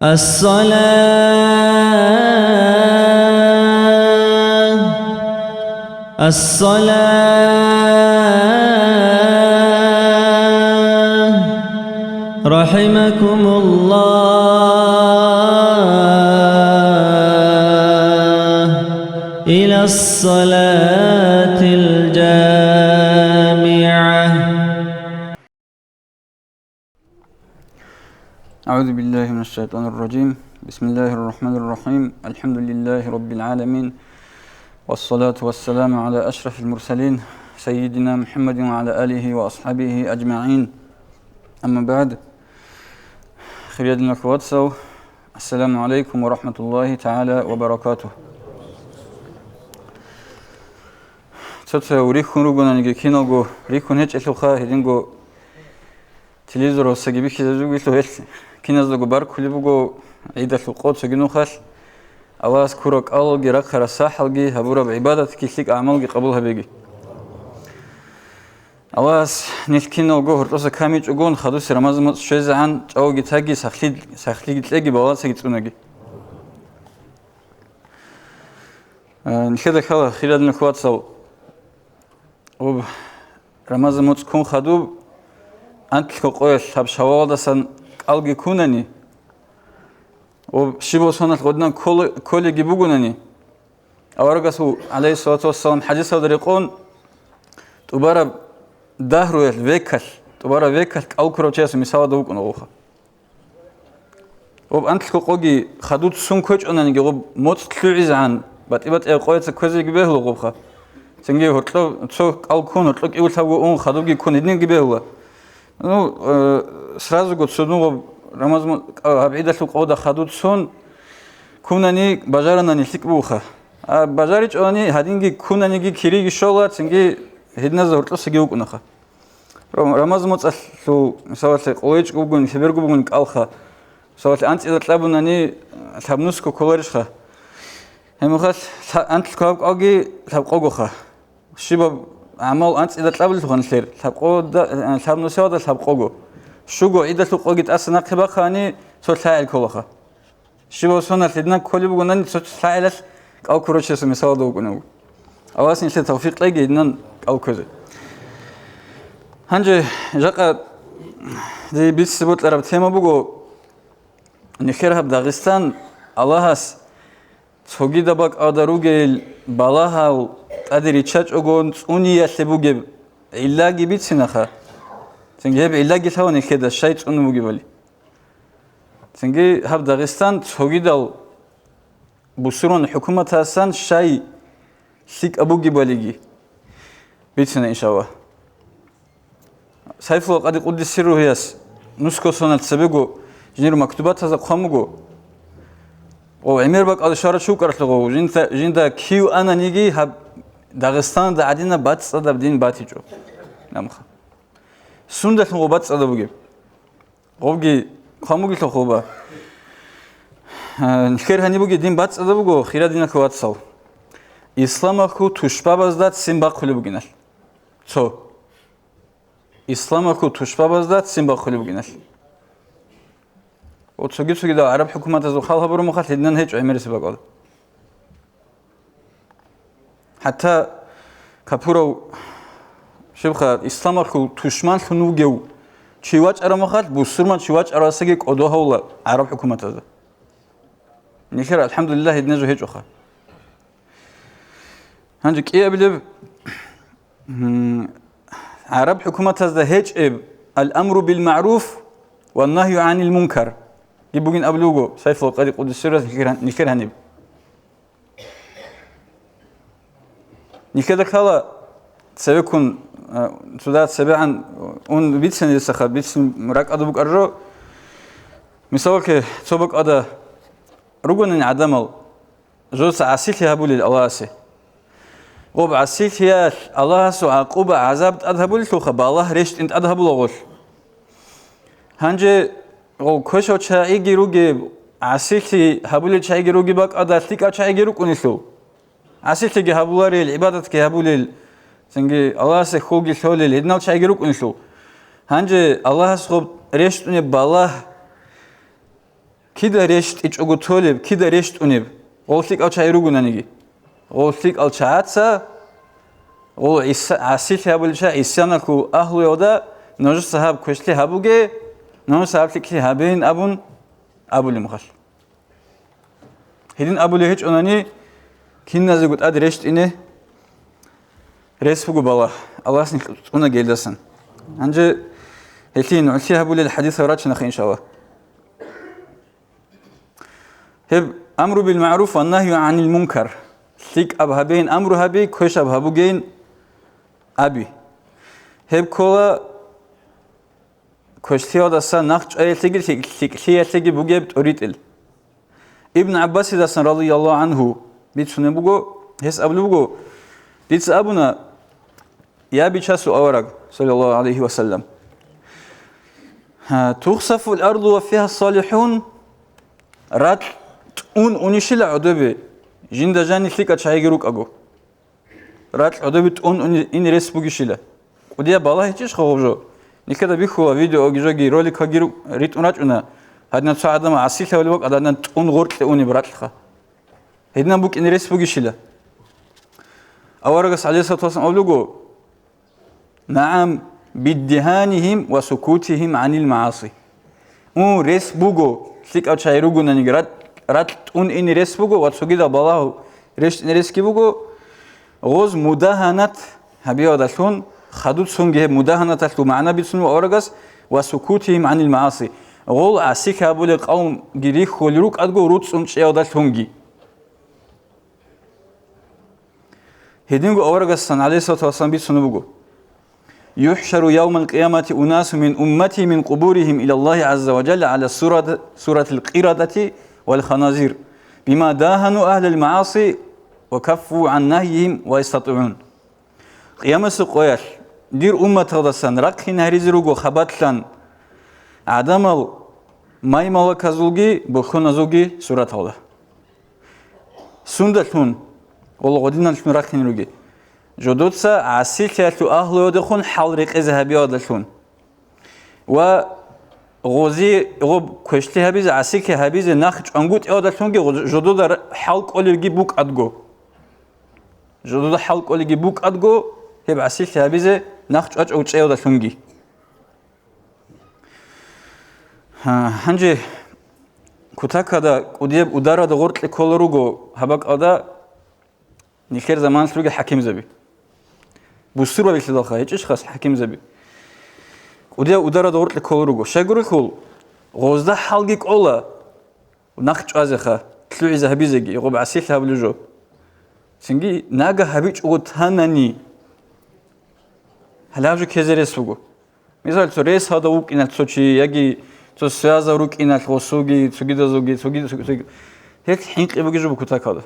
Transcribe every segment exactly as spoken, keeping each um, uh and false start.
الصلاة، الصلاة، رحمكم الله، إلى الصلاة الجامعة. أعوذ بالله من الشيطان الرجيم. بسم الله الرحمن الرحيم. الحمد لله رب العالمين. والصلاة والسلام على أشرف المرسلين سيدنا محمد وعلى آله وأصحابه أجمعين. أما بعد. Хириял динул вацал, السلام عليكم ورحمة الله تعالى وبركاته. Цо-цо рихьун ругонаниги, киналго рихьун гьечӀелъулха, гьединго телевизоралдасаги бихьизабизе бугелъул гьелъ киназдаго баркулеб буго гӀидалъул къо цоги нухалъ. Аллагьас ккурал кӀалалги, рахъарал сахӀалги, гьабураб гӀибадатги, лъикӀ гӀамалги къабул гьабеги. Аллагьас нилъ киналго гьоркьоса камичӀогон хадусе Рамазан моцӀ щвезегӀан чӀаваги таги, сахлъи-, сахлъиги кьеги, балагьалдасаги цӀунаги. Э, нилъеда лъала, хириял динул вацал, об Рамазан моцӀ ккун хадуб, анлъго къоялъ гьаб Шаввалдасан кӀалги ккунани, об щиб босоналъ гъодинан кколе-, кколеги бугонани, аварагасул, гӀалайгьиссалату вассалам, хӀадисалда рекъон, тӀубараб дагьруялъ, векалъ, тӀубараб векалъ кӀал ккурав чиясул мисалалда вукӀун вугоха. Гъоб анлъго къоги хадуб цун кквечӀонаниги, гъоб моцӀ лъугӀизегӀан батӀи-батӀияб къояца кквезеги бегьула гъобха. Цинги гьоркьоб цо кӀал ккун, гьоркьоб кӀиго-лъабго ун, хадубги ккун гьединги бегьула. Ну, э, сразуго цо дун гъоб Рамазан, гьаб гӀидалъул къода хадуб цун ккунани, бажаранани лъикӀ бугоха. А бажаричӀони, гьадинги ккунаниги кириги щола, цинги гьединазда гьоркьосаги вукӀунаха. Рам-, Рамазан моцӀалъул, мисалалъе, къолечӀго бугони, лъеберго бугони кӀалха. Мисалалъе, анцӀила кьабунани, лъабнусго кколарищха? Гьеб мехалъ лъа-, анлъго гьаб кӀалги лъабкъогоха. Щибаб гӀамал анцӀила кьабулелъулха нилъер, лъабкъода, лъабнусиялда лъабкъого. Щуго гӀидалъул къоги тӀаса нахъе бахъани, цо лъагӀел кколаха. Щибаб соналъ гьединан кколеб бугонани, цо лъагӀелалъ кӀал ккурав чиясул мисалалда вукӀунев вуго. Аллагьас нилъее тавфикъ кьеги гьединан кӀал кквезе. Гьанже жакъа дие бицине бокьараб тема буго, нилъер гьаб Дагъистан Аллагьас цогидаб бакӀалда ругел балагьал тӀаде риччачӀогон цӀуниялъе бугеб гӀиллаги бицинаха. Цинги гьеб гӀиллаги лъала нилъеда щай цӀунун бугебали. Цинги гьаб Дагъистан цогидал бусурман хӀукуматасан щай лъикӀаб бугебалиги бицина, иншаллагь. Сайфулла Къади къуддиса сирругьуяс нусго соналъ цебего жиндир мактубатазда хъван буго. О, гӀемер бакӀалде щварав чи вукӀаралъугъав, жинда, жинда кив ананиги гьаб Дагъистаналда гӀадинаб бацӀцӀадаб дин батичӀо. Амха. Сундалъун гъоб бацӀцӀадаб бугеб? Гъобги хъван бугелъул хъуба. Э, нилъер гьаниб бугеб дин бацӀцӀадаб буго, хириял динул вацал. Исламалъул тушбабазда ццин бахъулеб бугиналъ. Цо. Исламалъул тушбабазда ццин бахъулеб бугиналъ. О, цоги-цогидал гӀараб хӀукуматазул хал гьабураб мехалъ гьединан гьечӀо гӀемерисеб бакӀал. ХӀатта капурав, щибха, исламалъул тушманлъун вугев чи вачӀараб мехалъ, бусурман чи вачӀаравасаги кӀодо гьавула гӀараб хӀукуматазда. Нилъер, алхӀамдулиллагь, гьединазул гьечӀоха. Гьанже кӀиабилеб, м, гӀараб хӀукуматазда гьечӀеб «Ал-амру бил-магӀруф ва нагью гӀанил мункар» гьеб бугин абулеб буго Сайфулла Къади къуддиса сирругьуяс нилъер гьан-, нилъер гьаниб. Нилъеда ккола цевеккун, а, цо дагьаб цебегӀан ун бицинедасаха, бицин ракӀалда букӀараб жо. Мисалалъе, цо бакӀалда ругонани гӀадамал, жозаца гӀасилъи гьабулел Аллагьасе. Гъоб гӀасилъиялъ Аллагьасул гӀакъуба-гӀазаб тӀад гьабулелъулха, балагь рещтӀин тӀад гьабула гъолъ. Гьанже гъол квешал чагӀиги ругеб, гӀасилъи гьабулел чагӀиги ругеб бакӀалда лъикӀал чагӀиги рукӀунелъул. ГӀасилъиги гьабуларел, гӀибадатги гьабулел, цинги Аллагьасе хьулги лъолел гьединал чагӀиги рукӀунелъул. Гьанже Аллагьас гъоб рещтӀунеб балагь Кида рещтӀичӀого толеб, кида рещтӀунеб, гъол лъикӀал чагӀи ругонаниги. Гъол лъикӀал чагӀаца, гъол гӀиса-, гӀасилъи гьабулел чагӀ гӀисяналъул агьлуялда нужеца гьаб квешлъи гьабуге, нужеца гьаб лъикӀлъи гьабейин абун абулеб мехалъ. Гьедин абулеб гьечӀонани, киназего тӀад рещтӀине рес буго балагь, Аллагьас нилъ цӀунаги гьелдасан. Гьанже гьелъие нугӀлъи гьабулел хӀадисал рачанаха, иншаллагь. Гьеб амру бил магӀруф ва нагью гӀанил мункар. ЛъикӀаб гьабейин амру гьаби, квешаб гьабугейин аби. Гьеб ккола квешлъиялдаса нахъ чӀваялъеги лъикӀ-, лъикӀлъиялъеги бугеб тӀоритӀел. Ибн ГӀаббасидасан, радияллагьу гӀангьу, бицунеб буго, гьес абулеб буго, дица абуна, я Бичасул авараг, саллаллагьу гӀалайгьи ва саллам, гьа, тухсафул арду ва фигьа салихӀун, ракь тӀун унищила гӀодобе, жинда жанир лъикӀал чагӀиги рукӀаго. Ракь гӀодобе тӀун уни-, ин рес бугищила. КӀудияб балагь гьечӀищха гъоб жо? Нилъеда бихьула видеоги жоги, роликаги ру-, ритӀун рачӀуна, гьадинаб цо гӀадамал гӀасилъавали бакӀ, гьадинаб тӀун гъоркье унеб ракьха. Гьединаб букӀине рес бугищила? Аварагас, гӀалайгьиссалату вассалам, абулего, нагӀам, биддигьанигьим ва сукутигьим гӀанил магӀаси. Ун, рес буго, лъикӀал чагӀи ругонаниги, рат-, ракь тӀун ине рес буго ва цогидал балагьал рещтӀине ресги буго, гъоз мудагьанат гьабиялдалъун, хадуб цунги гьеб мудагьанаталъул магӀна бицун буго аварагас, ва сукутигьим гӀанил магӀаси, гъол гӀасилъи гьабулел къавмги рихьулел рукӀадго руцӀцӀун чӀеялдалъунги. Гьединго аварагасан, гӀалайгьиссалату вассалам, бицунеб буго, «ЮхӀшару явмал къиямати унасун мин уммати мин къубуригьим илаллагьи гӀазза ва жалла гӀала сурат-, суратил къирадати вал ханазир, бима дагьану агьлал магӀаси ва каффу гӀан нагьйигьим ва ястатигӀун». Къиямасеб къоялъ дир умматалдасан рахъин гьаризе руго хабалъан гӀадамал маймалаказулги бухьуназулги сураталда. Сундалъун, гъола гъодиналъун рахъин руги, жодоца гӀасилъиялъул агьлуялдехун хӀал рекъезе гьабиялдалъун ва гъози гъоб квешлъи гьабизе, гӀасилъи гьабизе нахъ чӀвангутӀиялдалъунги гъо-, жодода р-, хӀал кӀолелги букӀадго. Жодода хӀал кӀолеги букӀадго, гьеб гӀасилъи гьабизе нахъ чӀвачӀав чӀеялдалъунги. Гьа, гьанже кутакада кӀудияб ударада гъоркье ккола руго гьаб бакӀалда нилъер заманалъ ругел хӀакимзаби. Бусурбабилъидалха гьечӀищ хас хӀакимзаби. КӀудияб ударада гъоркье ккола руго. Щайгурелъул, гъозда хӀалги кӀола, нахъ чӀвазеха, лъугӀизе гьабизеги, гъоб гӀасилъи гьабулеб жо. Цинги нага гьабичӀого танани, гьалаб жо ккезе рес буго. Мисал, цо рес гьавда вукӀиналъ цо чи, яги цо связав рукӀиналъ гъосуги, цогидазуги, цоги-, цоги-, цоги. Гьелъ хӀинкъи бугеб жо буго кутакалда.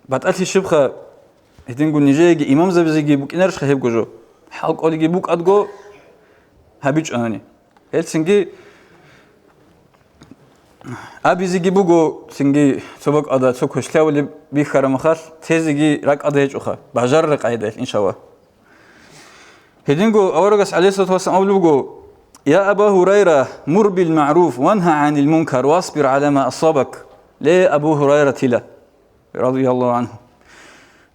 БатӀалъи щибха, гьединго нижееги имамзабизеги букӀинарищха гьебго жо? ХӀал кӀолеги букӀадго гьабичӀонани. Гьелцинги абизеги буго, цинги цо бакӀалда цо квешлъавулеб бихьараб мехалъ, тезеги ракӀалда гьечӀоха, бажарараб къагӀидаялъ, иншаллагь. Гьединго аварагас, гӀалайгьиссалату вассалам, абулеб буго: «Я Аба Гьурайра, мур бил магӀруф ва нагь гӀанил мункар васбир гӀала ма асабак». Ле, Абу Гьурайратила, радияллагьу гӀангьу,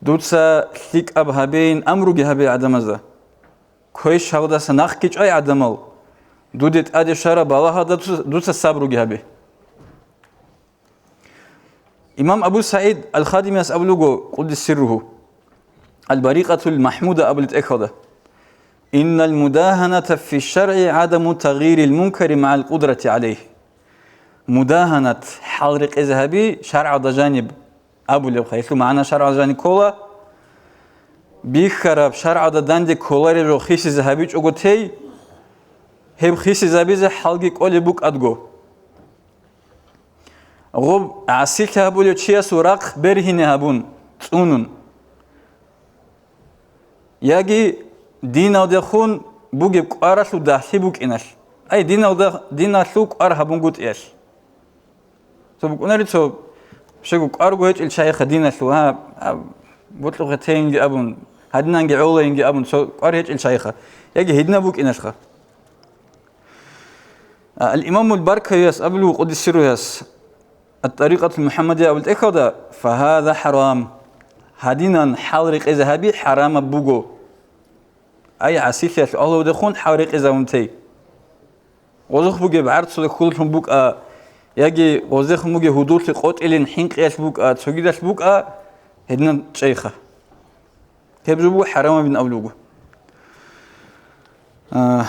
дуца лъикӀаб гьабейин амруги гьабе гӀадамазда. Квеш гьавдаса нахъги чӀвай гӀадамал, дуде тӀаде щвараб балагьалда дуца, дуца сабруги гьабе. Имам Абу СагӀид Ал-Хадимияс абулего, къуддиса сирругьу, Ал-Барикъатул МахӀмуда абулеб тӀехьалда: «Иннал мудагьаната фи шаргӀи гӀадаму тагъйирил мункари магӀал къудрати гӀалайгь». Мудагьанат, хӀал рекъезе гьаби, шаргӀалда жаниб абулебха, гьелъул магӀна шаргӀалда жаниб ккола, бихьараб, шаргӀалда данде кколареб жо хисизе гьабичӀого тей, гьеб хисизабизе хӀалги кӀолеб букӀадго. Гъоб гӀасилъи гьабулев чиясул рахъ бергьине гьабун, цӀунун. Яги диналдехун бугеб кӀваралъул дагьлъи букӀиналъ. Ай, диналда, диналъул кӀвар гьабунгутӀиялъ. Цо букӀунари цо, щего кӀварго гьечӀел чайха диналъул, гьа, а, бокьухъе тейинги абун, гьадинанги гӀолайинги абун, цо кӀвар гьечӀел чайха. Яги гьединаб букӀиналъха. Ал-Имамул Баркавияс абулев къуддиса сирругьу, Ат-ТӀарикъатул МухӀаммадия абул тӀехьалда, «Фагьаза хӀарам». Гьадинан хӀал рекъезе гьаби хӀарамаб буго. Ай, гӀасилъиялъ агьлудехун хӀал рекъезавун тей. Гъозухъ бугеб гӀарцулъ хьуллъун букӀа, яги гъоздехун бугеб гьудуллъи къотӀилин хӀинкъиялъ букӀа, цогидалъ букӀа, гьединан чӀейха. Гьеб жо буго хӀарамабин абулеб буго. А,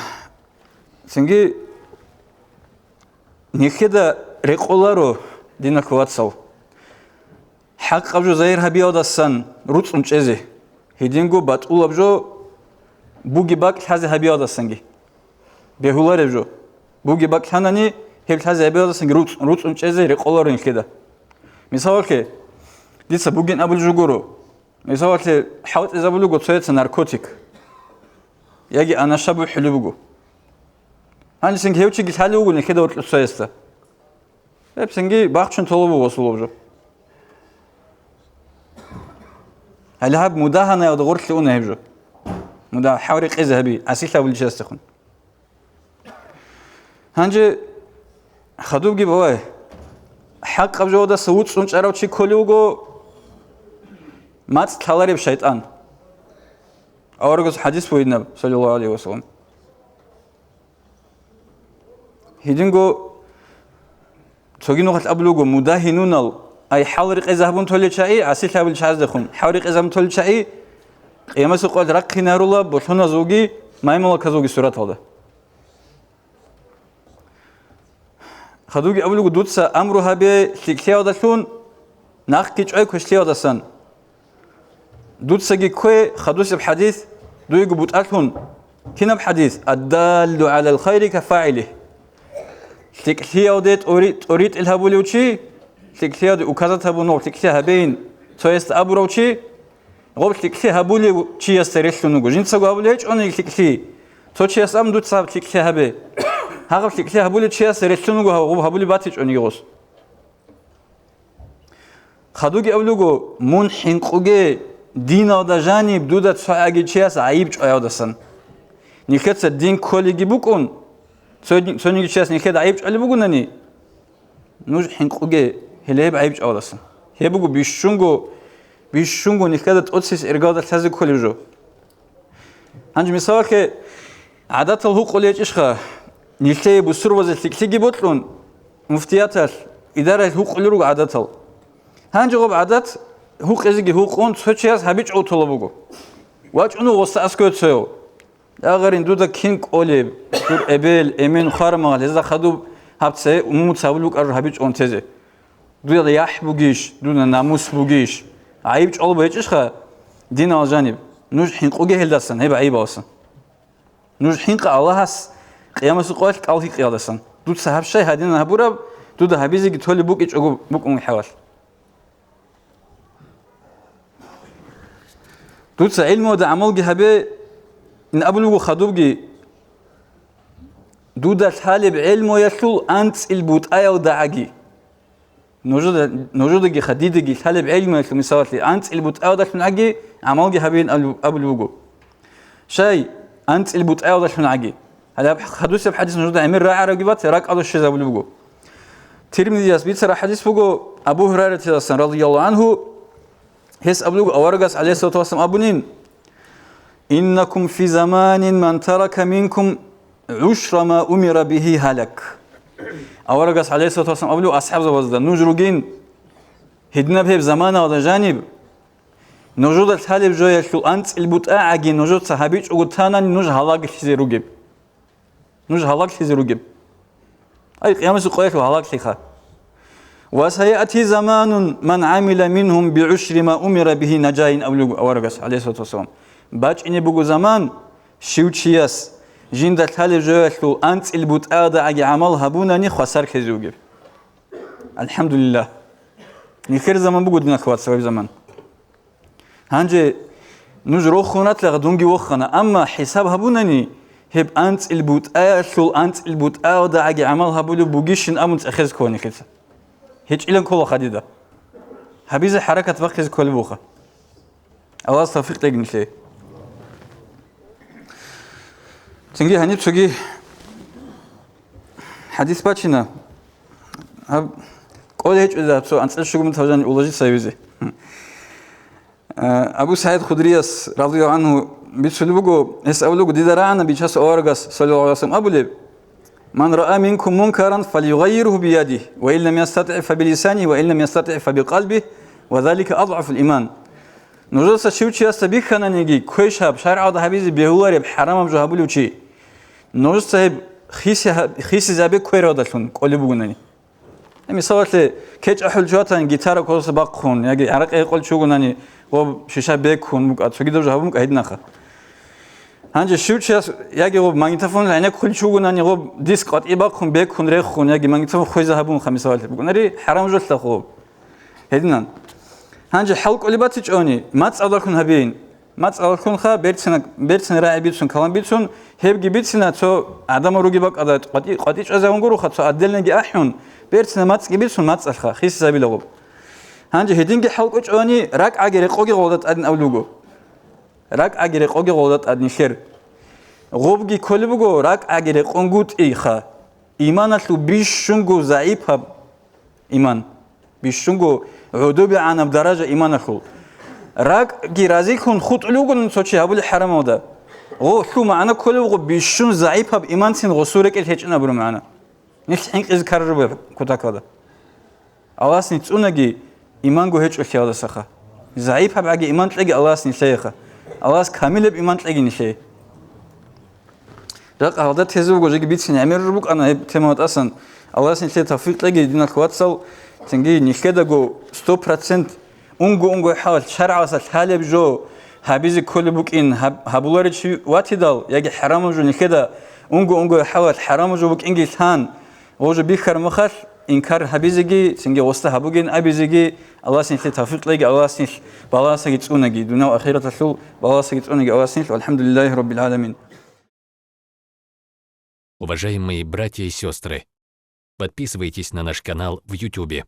цинги нилъеда рекъоларо, динахъ вацал, хӀакъаб жо загьир гьабиялдасан руцӀцӀун чӀезе, гьединго батӀулаб жо бугеб бакӀ лъазе гьабиялдасанги. Бегьулареб жо бугеб бакӀ лъанани, гьеб лъазе гьабиялдасанги руцӀ-, руцӀцӀун чӀезе рекъоларо нилъеда. Мисалалъе, дица бугин абулеб жо гуро. Мисалалъе, хӀалтӀизабулеб буго цояца наркотик яги анаша бухӀулеб буго. Гьанже цинги гьев чиги лъалев вуго нилъеда гьоркьоб цоясда. Гьеб цинги бахчун толеб буго гъосул гьеб жо. Гьале гьаб мудагьанаялда гъорлъе уна гьеб жо. Муда хӀал рекъезе гьаби, гӀасилъабулев чиясдехун. Гьанже хадубги бавай, хӀакъаб жавадаса вуцӀцӀун чӀарав чи кколев вуго мацӀ лъалареб шайтӀан. Аварагас хӀадис бугинаб, саллаллагьу гӀалайгьи вассалам. Гьединго цоги нухалъ абулеб буго, мудагьинунал, ай хӀал рекъезе гьабун толел чагӀи, гӀасилъабулел чагӀаздехун, хӀал рекъезе гьабун толел чагӀи, къиямасеб къоялъ рахъине гьарула болъоназулги маймалаказулги сураталда. Хадубги абулеб буго, дуца амру гьабе лъикӀлъиялдалъун, нахъги чӀвай квешлъиялдасан. Дуцаги ккве хадусеб хӀадис дуего бутӀалъун. Кинаб хӀадис? «Аддаллу гӀалал хайри кафагӀилигь». ЛъикӀлъиялде тӀори-, тӀоритӀил гьабулев чи, лъикӀлъиялде указат гьабун, гъоб лъикӀлъи гьабейин цоясда абурав чи, гъоб лъикӀлъи гьабулев чиясда релълъун вуго. Жинцаго гьабулеб гьечӀони лъикӀлъи, цо чияс абун, дуца гьаб лъикӀлъи гьабе. Гьагъаб лъикӀлъи гьабулев чиясда релълъун вуго гьаб, гъоб гьабулеб батичӀони гъос. Хадубги абулеб буго, мун хӀинкъуге диналда жаниб дуда цо гӀаги чияс гӀайиб чӀваялдасан. Нилъеца дин кколеги букӀун, цо-, цониги чияс нилъеда гӀайиб чӀвалеб бугонани, нуж хӀинкъуге гьеле гьеб гӀайиб чӀваялдасан. Гьеб буго бищунго, бищунго нилъеда тӀоцебесеб иргаялда лъазе кколеб жо. Гьанже мисалалъе, гӀадатал гьукъулел гьечӀищха, нилъее бусурбазе лъикӀлъиги бокьун, муфтияталъ, идараялъ гьукъулел руго гӀадатал. Гьанже гъоб гӀадат гьукъизеги гьукъун, цо чияс гьабичӀого толеб буго. ВачӀун вуго гъосда аскӀове цояв. Агъарин, дуда кин кӀолеб, дур эбел, эмен, хвармагъал, гьезда хадуб гьаб цее умумуца гьабулеб букӀараб жо гьабичӀого тезе. Дуда яхӀ бугищ, дуда намус бугищ? ГӀайиб чӀвалеб гьечӀищха диналда жаниб? Нуж хӀинкъуге гьелдасан, гьеб гӀайибалдасан. Нуж хӀинкъа Аллагьас къиямасеб къоялъ кӀал гьикъиялдасан. Дуца гьаб щай гьадинан гьабураб, дуда гьабизеги толеб букӀичӀого букӀун хӀалалъ. Дуца гӀилмуялда гӀамалги гьабе, ин абулеб буго хадубги, дуда лъалеб гӀелмуялъул анцӀил бутӀаялда гӀаги. Нужеда, нужедаги хадидаги лъалеб гӀелмуялъул, мисалалъе, анцӀил бутӀаялдалъун гӀаги гӀамалги гьабейин абу-, абулеб буго. Щай, анцӀил бутӀаялдалъун гӀаги. Гьалаб хадусеб хӀадис нужеда гӀемер рагӀарабги бат, ракӀалда щвезабулеб буго. Тирмизияс бицараб хӀадис буго Абу Гьурайратидасан, радияллагьу гӀангьу, гьес абулеб буго, аварагас, гӀалайгьиссалату вассалам, абунин: «Иннакум фи заманин ман тарака минкум гӀушра ма умира бигьи гьалак». Аварагас, гӀалайгьиссалату вассалам, абулеб асхӀабзабазда: «Нуж ругин гьединаб гьеб заманалда жаниб, нужеда лъалеб жоялъул анцӀил бутӀа гӀаги нужеца гьабичӀого танани, нуж гьалаглъизе ругеб». Нуж гьалаглъизе ругеб. Ай, къиямасеб къоялъ гьалаглъиха. «Ва саяти заманун ман гӀамила мингьум бигӀушри ма умира бигьи наджаин», абулеб аварагас, гӀалайгьиссалату вассалам. БачӀине буго заман, щив чияс жинда лъалеб жоялъул анцӀил бутӀаялда гӀаги гӀамал гьабунани, хвасарлъизе вугеб. АлхӀамдулиллагь. Нилъер заман буго, динахъ вацал, гьеб заман. Гьанже нуж рохун ратлагъа, дунги вохана, амма хӀисаб гьабунани, гьеб анцӀил бутӀаялъул анцӀил бутӀаялда гӀаги гӀамал гьабулеб бугищин абун цӀехезе ккола нилъеца. ГьечӀилан ккола хадида. Гьабизе хӀаракат бахъизе кколеб буха. Аллагьас тавфикъ кьеги нилъее. Цинги гьаниб цоги ХӀадис бачина. Гьаб кӀолеб гьечӀо гьаб цо анцӀила щуго минут гьаб жани уложиться гьабизе. Э, Абу СагӀид Худрияс, радияллагьу гӀангьу, бицунеб буго, гьес абулеб буго: «Дида рагӀана Бичасул аварагас, саллаллагьу гӀалайгьи ва саллам, абулеб: „Ман раа минкум мункаран, фалюгъаййиргьу биядигьи, ва ин лам ястатигӀ, фабилисанигьи, ва ин лам ястатигӀ, фабикъалбигьи, ва залика адгӀафул иман“». Нужеца щив чиясда бихьананиги, квеш гьаб, шаргӀалда гьабизе бегьулареб хӀарамаб жо гьабулев чи, нужеца гьеб хисе-, хисизабе квералдалъун кӀолеб бугонани. Мисалалъе, кечӀ ахӀулев чи ватани, гитара кодаса бахъун, яги гӀаракь гьекъолев чи вугонани, гъоб шиша бекун букӀа, цогидаб жо гьабун букӀа гьединахъа. Гьанже щив чияс яги гъоб магнитофон гӀенеккулев чи вугонани, гъоб диск къватӀи бахъун, бекун, рехун, яги магнитофон хвезе гьабунха, мисалалъе, букӀунари хӀарам жолъа гъоб. Гьединан. Гьанже хӀал кӀолеб батичӀони, мацӀалдалъун гьабейин. МацӀалдалъунха берцина, берцина рагӀи бицун, калам бицун, гьебги бицина цо гӀадамал ругеб бакӀалда къватӀи-, къватӀичӀвазавун гуроха, цо отдельныйги ахӀун, берцина мацӀги бицун мацӀалъха, хисизабила гъоб. Гьанже гьединги хӀал кӀочӀони, ракӀаги рекъоги гъолда тӀадин абулеб буго. РакӀаги рекъоги гъолда тӀад нилъер. Гъобги кколеб буго, ракӀаги рекъонгутӀиха, иманалъул бищунго загӀипаб иман, бищунго гӀодобегӀанаб даража иманалъул. РакӀги разилъун хутӀулев вугони цо чи гьабулеб хӀарамалда, гъо, лъу магӀна кколеб буго, бищун загӀипаб иманцин гъосул рекӀел гьечӀин абураб магӀна. Нилъ хӀинкъизе ккарараб кутакалда. Аллагьас нилъ цӀунаги, иманго гьечӀолъиялдасаха. ЗагӀипаб гӀаги иман кьеги Аллагьас нилъееха. Аллагьас камилаб иман кьеги нилъее. Ракъа гьалда тезе вуго, жеги бицин гӀемер букӀана гьеб тема ватӀасан. Аллагьас нилъее тавфикъ кьеги, диналъ вацал, цинги нилъедаго сто процент унго-унго хӀалалъ шаргӀалъа лъалеб жо гьабизе кколеб букӀин, гьаб-, гьабуларев чи ватидал, яги хӀарамаб жо нилъеда унго-унго хӀалалъ хӀарамаб жо букӀинги лъан, гъов жо бихьараб мехалъ, инкар гьабизеги, цинги гъосда гьабугин абизеги, Аллагьас нилъее тавфикъ кьеги, Аллагьас нилъ балагьасаги цӀунаги, дуниял ахираталъул балагьасаги цӀунаги Аллагьас нилъ, валхӀамдулиллагьи раббил гӀаламин. Уважаемые братья и сестры, подписывайтесь на наш канал в Ютубе.